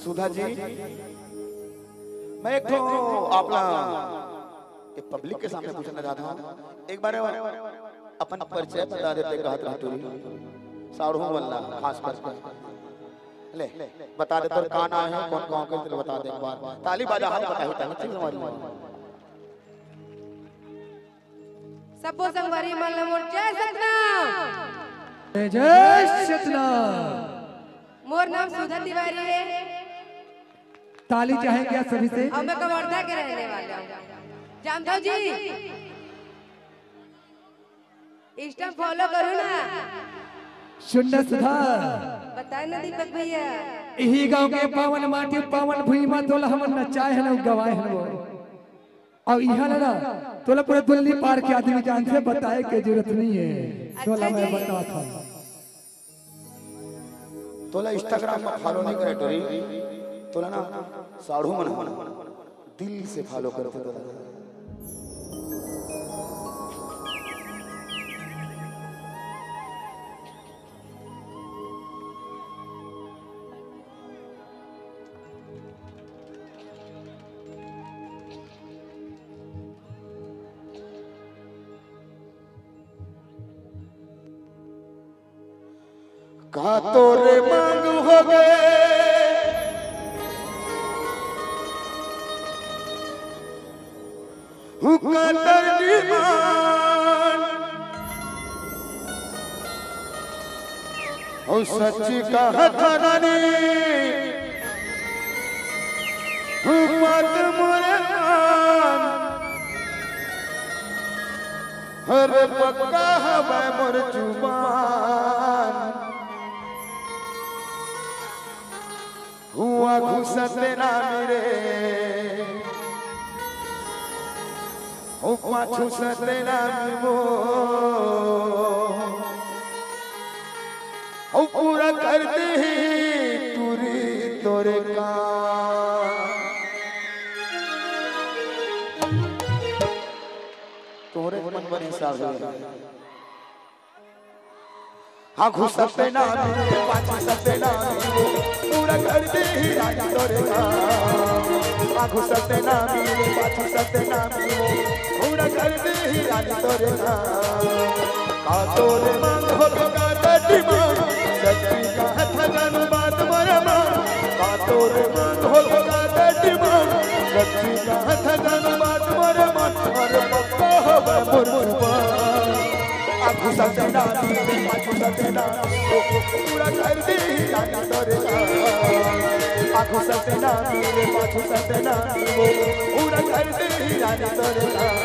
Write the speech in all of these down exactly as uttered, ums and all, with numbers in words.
सुधा जी, मैं एक ठो आपला एक पब्लिक के सामने पूछना चाहता हूँ, एक बार अपन परिचय बता देते, कहत रहा टूरी साढ़ू वाला खास करके ले बता दे, तोर का नाम है, कौन गाँव के, चलो बता दे एक बार, ताली बजा, हम बताई ताली, ठीक हमारी। सब्बो संगवारी मन ल मोर जय सतनाम। जय जय सतनाम। मोर नाम सुधा तिवारी हे। ताली चाहेंगे आप सभी से। अउ मैं कवर्धा के रहने वाला हूँ। जानथव जी, Insta follow करो ना। सुन ना सुधा। बताए ना दीपक भैया। इही गांव के पावन माटी, पावन भुइं मा तोला हमन नचाए हन, गवाए हन वो। अउ इहाँ ला ना, तोला पूरा दुल्ली पार के आदमी जानथे, बताए के जरूरत नहीं है। तोला अच्छा मैं जी। बतावत हूँ। तोला Instagram में follow नहीं करे टोरी, तोला ना साढ़ू मन ह दिल से follow करथे तोला। का तोरे मांग हो गए, हुका दर्दी मान। ओ सच्ची कहत रानी, हूँ बात मोरे मान। अरे पक्का हवय मोर जुबान। हुआ घुसते ना मेरे, ओ पाछू सते ना मिलबो। ओ पूरा कर दे टूरी तोरे काम। तोरे मन बने साहब। आगू सते ना मिले, पाछू सते ना मिले, पूरा कर दे ही रानी तोरे काम। आगू सते ना मिले, पाछू सते ना मिले, पूरा कर दे ही रानी तोरे काम। का तोरे मांग हो तो का डटी मांग, सच्ची कहत ह जानू बात मोरे मान। का तोरे मांग हो तो का डटी मांग, सच्ची कहत ह जानू बात मोरे मान। अरे पक्का हवय मोर जुबान। आगू सते ना मिले, पाछू सते ना मिले, पूरा कर दे ही रानी तोरे काम। आगू सते ना मिले, पाछू सते ना मिले, पूरा कर दे ही रानी तोरे काम।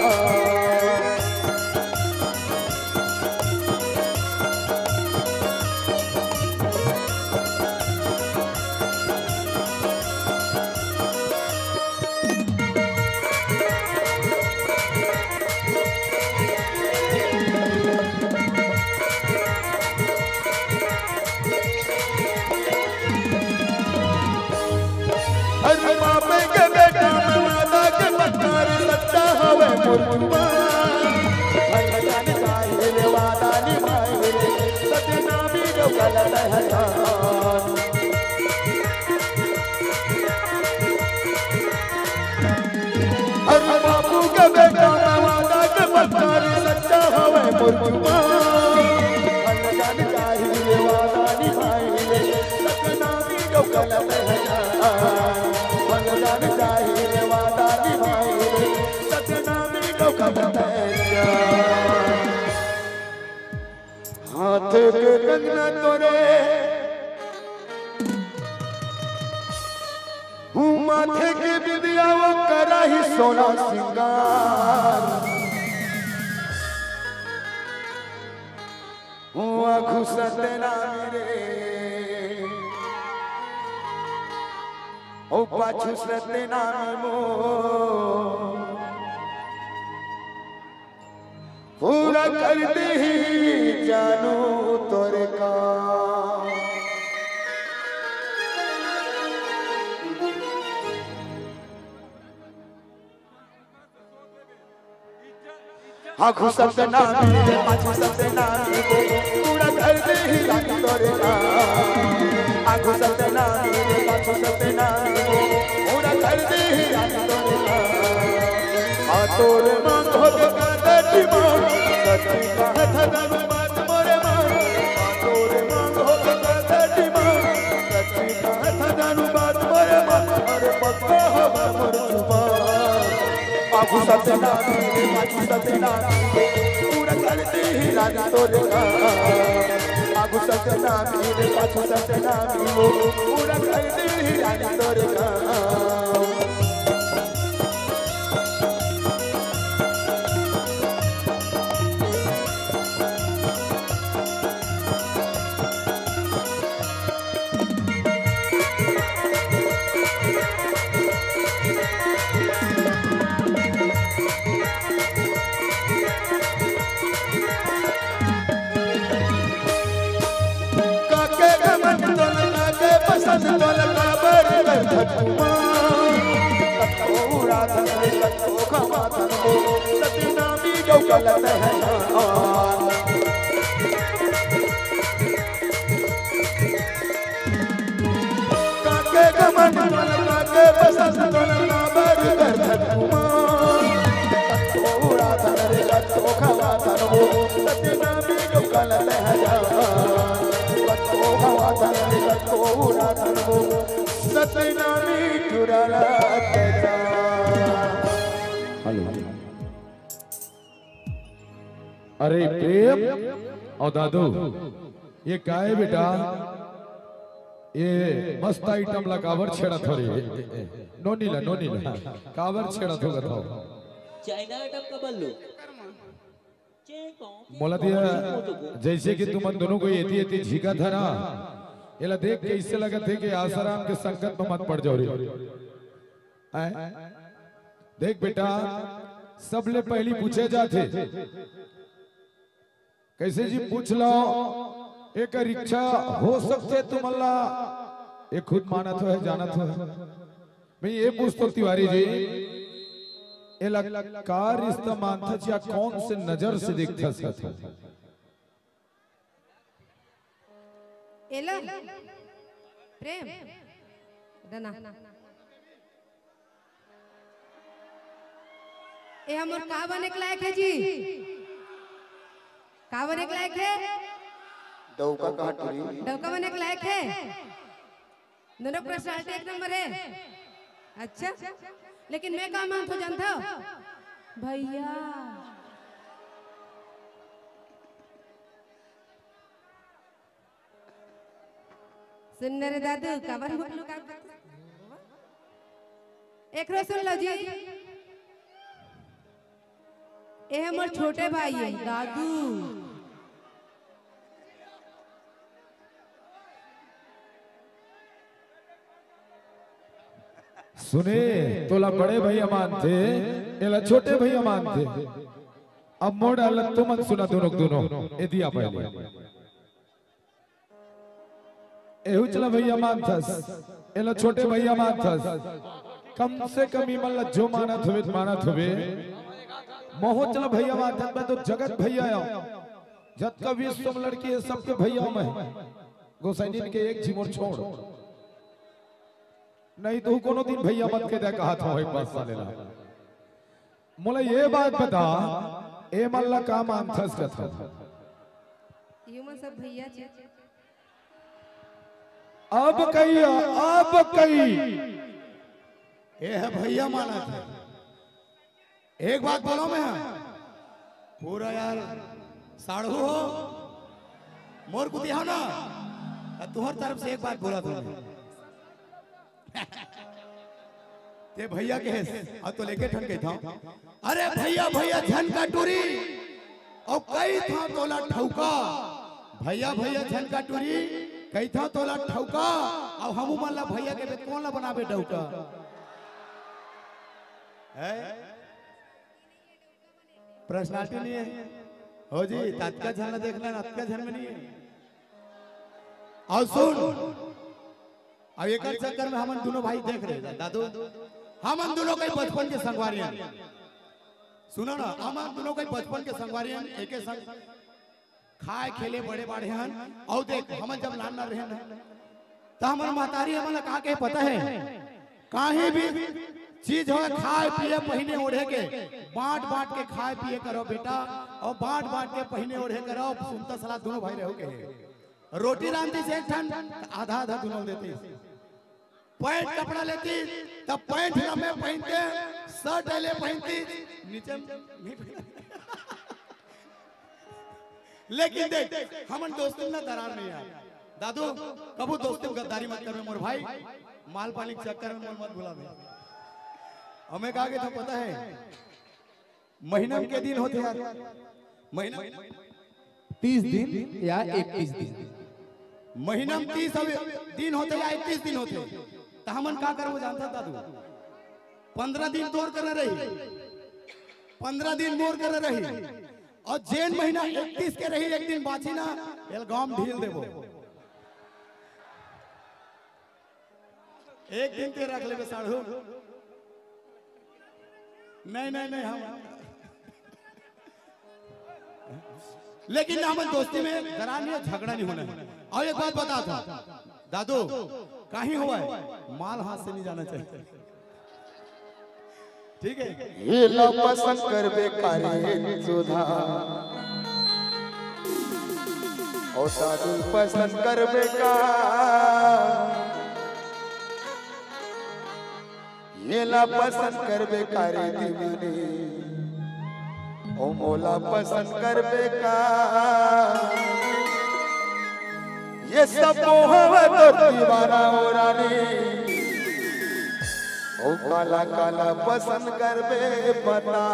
अरे बाप के बेटा, वादा के पत्थर सच्चा हवे मोर जुबान। भगवान साहिल वादा निभाए रे, सतनामी जो गलत है जान। अरे बापू के बेटा, वादा के पत्थर सच्चा हवे मोर जुबान। भगवान साहिल वादा निभाए रे, सतनामी जो गलत है जान। भगवान साहिल वादा निभाए रे, सतनामी जो गलत है जान। हाथ के कंगना तोरे, हूँ माथे के बिंदिया वो करा ही सोना सिंगार। हूँ आगू सते ना मिले, ओ पाछू सते ना मिले। पूरा कर दे ही जानू तोरे काम। आगू सते ना मिले, पाछू सते ना मिले, पूरा कर दे ही रानी तोरे काम। आगू सते ना मिले, पाछू सतना पूरा कर दे रानी तोरे काम। हाँ, तोरे मांग हो तो कर दे demand। सच्ची कहत हन बात मोरे मान। हाँ, तोरे मांग हो तो कर दे demand। सच्ची कहत हन बात मोरे मान। अरे पक्का हो मोर जुबान। आगू सतना, पाछू सतना, पूरा कर दे रानी तोरे काम। आगू सतना, पाछू सतना, पूरा कर दे रानी तोरे काम। काके घमंड तोला, काके पसंद तोला, काबर कर धटुआ। कतको उड़ाथन रे, कतको खवाथन हो, सतनामी जो गलत है ना। काके घमंड मन काके बसंत मन काबर कर धटुआ। कतको उड़ाथन रे, कतको खवाथन हो, सतनामी जो गलत है ना। कतको खवाथन रे, कतको उड़ाथन हो, सतनामी चुरा ला तेजा। हेलो। अरे प्रेम और दादू, ये का हे बेटा? ये मस्त आइटम ला काबर छेड़त हो रे? नोनी ला, नोनी ला, काबर छेड़त हो कथो? चाइना आइटम का बल्लू। मोला दिया, जैसे कि तुमन दोनों को एती एती झिकत हे ना, एला देख के ऐसे लगत हे कि आसाराम के संगत में मत पड़ जाओ रे। हैं? देख बेटा, सबले पहली पूछे जाथे, कैसे जी पूछ लो, एकर इच्छा हो सकथे तुमन ला, ये खुद मानत हो है, जानत हो है। मैं ये पूछतो तिवारी जी, एला का रिश्ता मानथस या कौन से नजर से देखथस कथो? एला प्रेम दना। ए हमर का बने के लायक हे जी? का बने के लायक हे? डौका कहा टुरी? डौका बने के लायक हे? दोनों personality एक नंबर हे। अच्छा, लेकिन मैं का मानथो जानथो भैया? सुन न रे दादू, काबर मुकलू का? एकरो सुन लो जी। ए हमर छोटे भाई हे दादू। सुने, तोला बड़े भैया मानथे, एला छोटे भैया मानथे। अब मोर डाल तुमन सुना दोनों दोनों, ए दिया पहले। एहू चला भैया मानथस, एला छोटे भैया मानथस। कम से कम इमन ला जो मानत हवे, मानत हवे। महू चला भैया मानथस, मैं तो जगत भैया आयो। जतका विश्व में लड़की हे, सबके भैया मैं। गोसाइनिन के एक झिमुर छोड़। नहीं तो कोनो दिन भैया मत के दे कहा था एक बात साले ला। मोला ये बात बता, ए मन ला का मानथस कथा? ये मन सब भैया जी। अब कही, अब कही। ए हे भैया मानत हे। एक बात बोलो मैं, पूरा यार साढ़ू हो, मोर कुती हो ना, त तुहर तरफ से एक बात बोला था। ते भैया के हेस, अब तो लेके ठन कहता हूँ। अरे भैया, भैया झन का टूरी, और कही था तोला ठौका। भैया, भैया झन का टूरी, कही था तोला ठौका। और हमू मन ला भैया के बे कौन ला बनाबे डौका? है? Personality नहीं है। हो जी, ततका झन ला देखना, अतका झन में नहीं है। और सुन, अब एकर चक्कर में हमन दोनों भाई देख रहे हैं, दादू, हमन दोनों के बचपन के संगवारी हैं। सुनो ना, हमन दोनों के बचपन के संगवारी हैं, एके संग खाए खेले बड़े बाढ़े हन। और देख, हमन जब लान ना रहे ना, त हमर महतारी हमन ला का कहे पता हे? काहीं भी चीज होय, खाय पिये पहिने ओढ़े के, बांट बांट के खाय पिये करो बेटा, अउ बांट बांट के पहिने ओढ़े करो। सुनता सलाह दुनों भाई रहो कहे। रोटी रांधतिस एक ठन, त आधा आधा दुनों ल देतिस। पैंट कपड़ा लेतिस, त पैंट लम्बे पहिनते, शर्ट एले पहिनतिस, नीचे में नहीं पहिनते। लेकिन देख, हमन दोस्ती में ना दरार नहीं आय। दादू, कभू दोस्ती में गद्दारी मत करबे मोर भाई, माल पानी के चक्कर में मोर मत भुलाबे। अउ मैं का कहे थंव पता हे, महीना में के दिन होथे यार? महीना तीस दिन या इकतीस दिन। महीना में तीस दिन होथे या इकतीस दिन होथे, त हमन का करबो जानथस दादू? पंद्रह दिन तोर करा रही, पंद्रह दिन मोर करा रही, अउ जेन महीना इकतीस के रही, एक दिन बांची ना, एला गांव में ढील देबो। एक दिन ते रख लेबे साढ़ू। नहीं, नहीं, नहीं, हम, लेकिन हमन दोस्ती में दरार नहीं, झगड़ा नहीं होना हे। अउ एक बात बताथंव दादू, काहीं होवय, माल हाथ से नहीं जाना चाहिए। ठीक हे? एला पसंद करबे का रे सुधा, अउ दादू पसंद करबे का? एला पसंद करबे का रे दीवानी, अउ मोला पसंद करबे का? ये सब हवय तोर दीवाना ओ रानी, अउ काला काला पसंद करबे बता।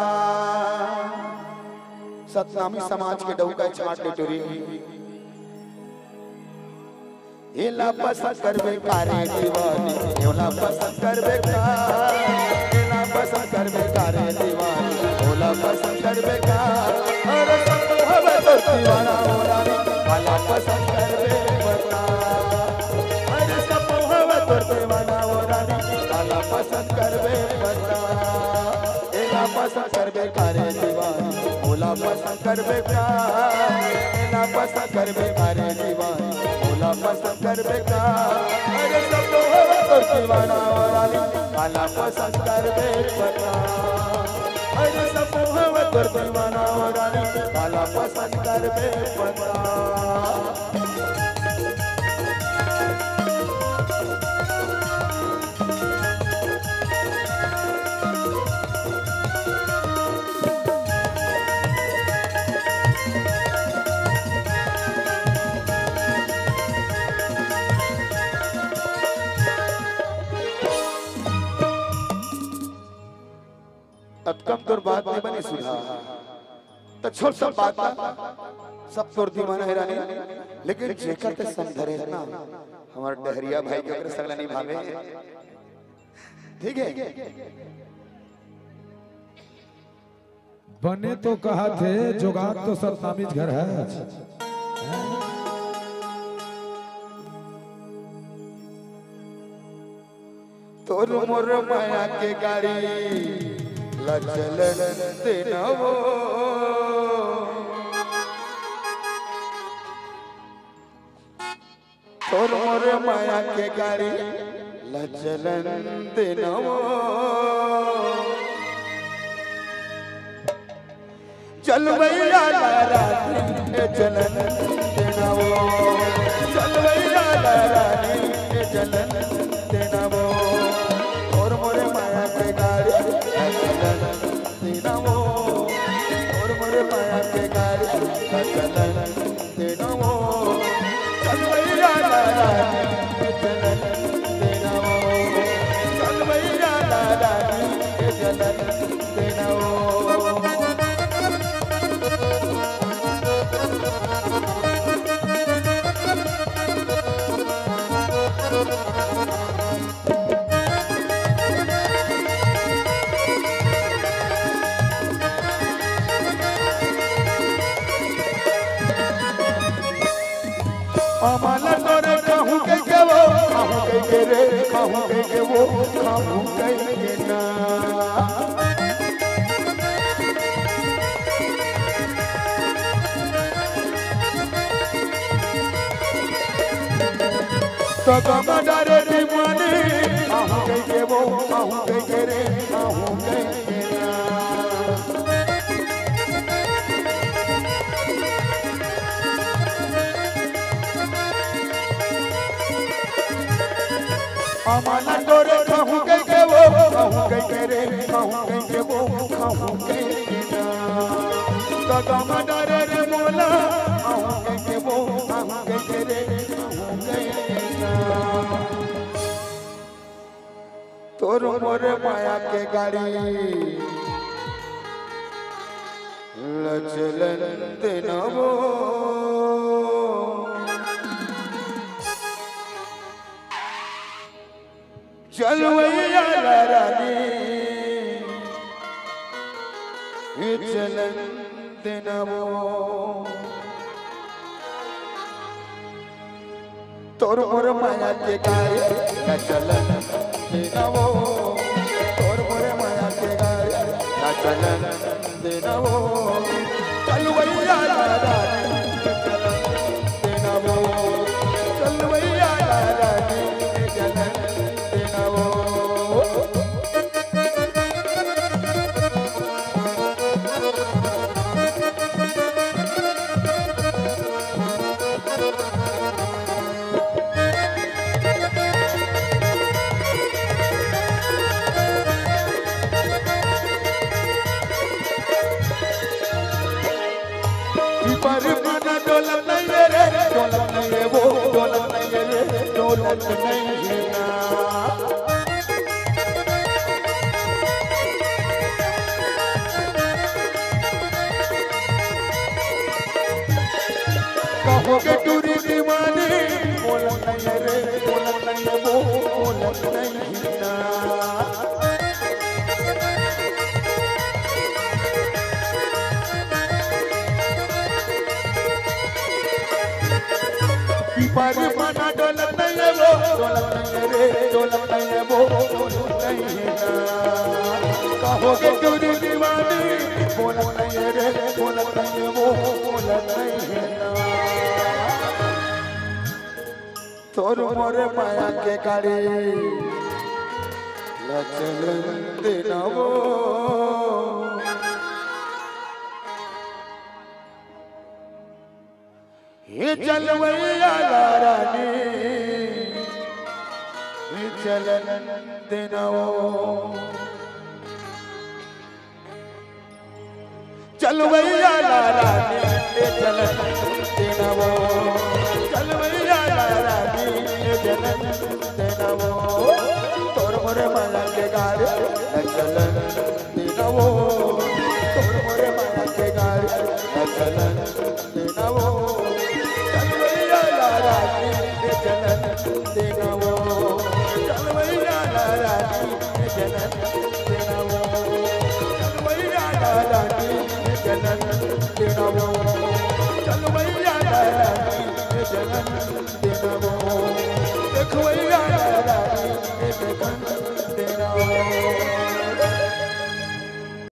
सतनामी समाज के डउका छाट ले टुरी। एला पसंद करबे का रे दीवानी, एला पसंद करबे का, एला पसंद करबे का रे दीवानी, ओला पसंद करबे का? अरे सब हवय तोर दीवाना ओ रानी, काला पसंद करबे बता। अरे सब हवय तोर दीवाना ओ रानी, काला पसंद करबे बता। एला पसंद करबे का रे दीवानी, ओला पसंद करबे का? एला पसंद करबे का रे दीवानी, ओला पसंद करबे का? अरे सब तो हवय तोर दीवाना ओ रानी, काला पसंद करबे बता। अरे सब तो हवय तोर दीवाना ओ रानी, काला पसंद करबे बता। अतकम तोर बात नहीं बने सुधा। त छोड़ सब बात ला, सब तोर दीवाना हे रानी, लेकिन जेकर ते संग धरे ना, हमर डहरिया भाई के ओकरे संग ला निभावे। ठीक हे? बने तो कहत हे, जुगाड़ तो सतनामीच घर हे। तोर मोर माया के गाड़ी ला चलन दे ना वो। तोर मोर माया के गाड़ी ला चलन दे ना वो। चलवैया ला रानी ए चलन दे ना वो, चलवैया ला रानी ए चलन दे ना वो। तोर मोर माया के गाड़ी ए चलन दे ना वो, तोर मोर माया के गाड़ी ए चलन दे ना वो। चलवैया ला रानी ए चलन दे ना वो, चलवैया ला रानी ए चलन दे ना वो। अमला तोरे कहूँ कहिके वो, कहूँ कहिके रे, कहूँ कहिके वो, कहूँ कहिके ना। तो गमा डरे दीवानी, आहूँ कहिके वो, आहूँ कहिके रे, आहूँ कहिके ना। अमाला डोरे खाहूँ कहिके वो, खाहूँ कहिके रे, खाहूँ कहिके वो, खाहूँ कहिके ना। तो गमा डरे रे मोला, आहूँ कहिके वो, आहूँ कहिके रे, आहूँ कहिके ना। तोर मोर माया के गाड़ी ल चलन देना वो। चलवैया ला रानी, ए चलन देना वो। तोर मोर माया के गाड़ी ला चलन देना वो। तोर मोर माया के गाड़ी ला चलन देना वो। चलवैया ला रानी, चलन देना वो। चलवैया ला रानी, चलन देना वो। पर मन डोलत नहीं है रे, डोलत नहीं है वो, डोलत नहीं है रे, डोलत नहीं है ना। कहोगे टूरी दीवानी, बोलत नहीं है रे, बोलत नहीं है वो, बोलत नहीं है ना। पर मना डोलत नहीं है वो, डोलत नहीं है रे, डोलत नहीं है वो, डोलत नहीं है ना। कहोगे टूरी दीवानी, बोलत नहीं है रे, बोलत नहीं है वो, बोलत नहीं है ना। तोर मोर माया के गाड़ी ल चलन देना वो। हे चलवैया ला रानी, हे चलन देना वो। चलवैया ला रानी, हे चलन देना वो। चलवैया ला रानी, हे चलन देना वो। तोर मोर माया के गाड़ी ल चलन देना वो। तोर मोर माया के गाड़ी ल चलन देना वो। चलवैया ला रानी, हे चलन देना वो। चलवैया ला रानी, हे चलन देना वो। चलवैया ला रानी, हे चलन देना वो। चलवैया ला रानी, हे चलन